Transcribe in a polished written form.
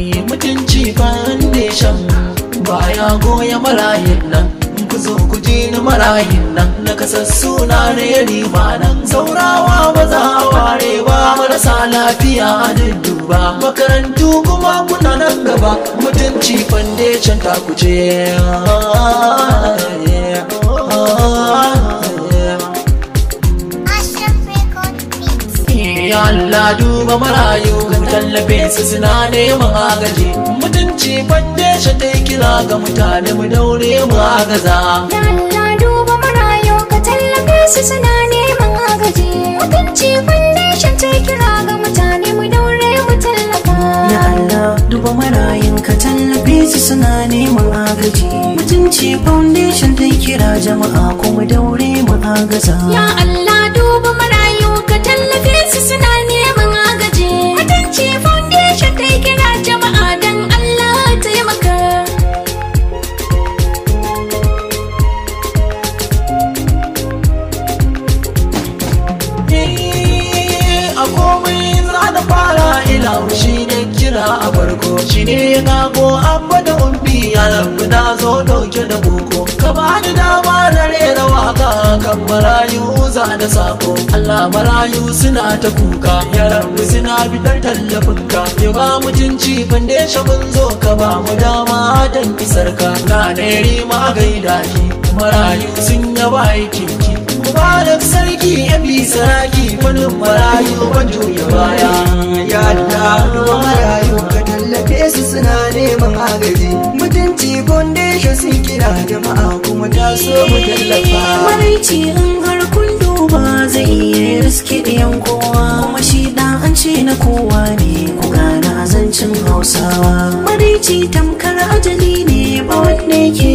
Mutunci Foundation baya goya marayin nan, ku zo ku ji ni marayin nan, na kasassu na na yarima nan, saurawa ba za a ware ba, marasa lafiya a dudduba, makarantu kuma kuna nan gaba. Mutunci Foundation ta kuce. Ya Allah, duba marayu, ka tallafe su, suna neman agaji. Mutunci Foundation ta yi kira ga mutane, mu daure mu agaza. Ya Allah, duba marayu, ka tallafe su, suna neman agaji. Mutunci Foundation ta kira ga mutane, mu daure mu tallafa. Ya Allah, duba marayun, ka tallafe su, suna neman agaji. Mutunci Foundation ta kira jama'a kuma daure mu agaza. Ya Allah, duba marayu, ka tallafe su, suna neman agaji. Mutunci Foundation ta kira jama'a, dan Allah taimaka. A komai za na fara, ila shi ne kira a farko, shi ne ya kago an bada umbi. Ya Rabu, na zo dauke da boko, ka bani dama na rera waka kan marayu, za da sako. Allah, marayu suna ta kuka, ya Rabu, suna bidar tallafinka. Ya ba Mutunci Foundation, mun zo, ka ba mu dama dan isarka. Na neri ma gaida ki, marayu sun yaba aikinki. Mubarak Sarki ya bi saraki, wani marayu ban juya baya. Ya Allah, duba marayu, ka tallafe su, suna neman agaji. Mutunci Foundation sun kira jama'a kuma ta so mu tallafa. Maraici in har kun duba zai iya riske ɗiyan kowa, kuma shi ɗan an ce na kowa ne, ku gane azancin Hausawa. Maraici tamkar ajali ne, ba wanda yake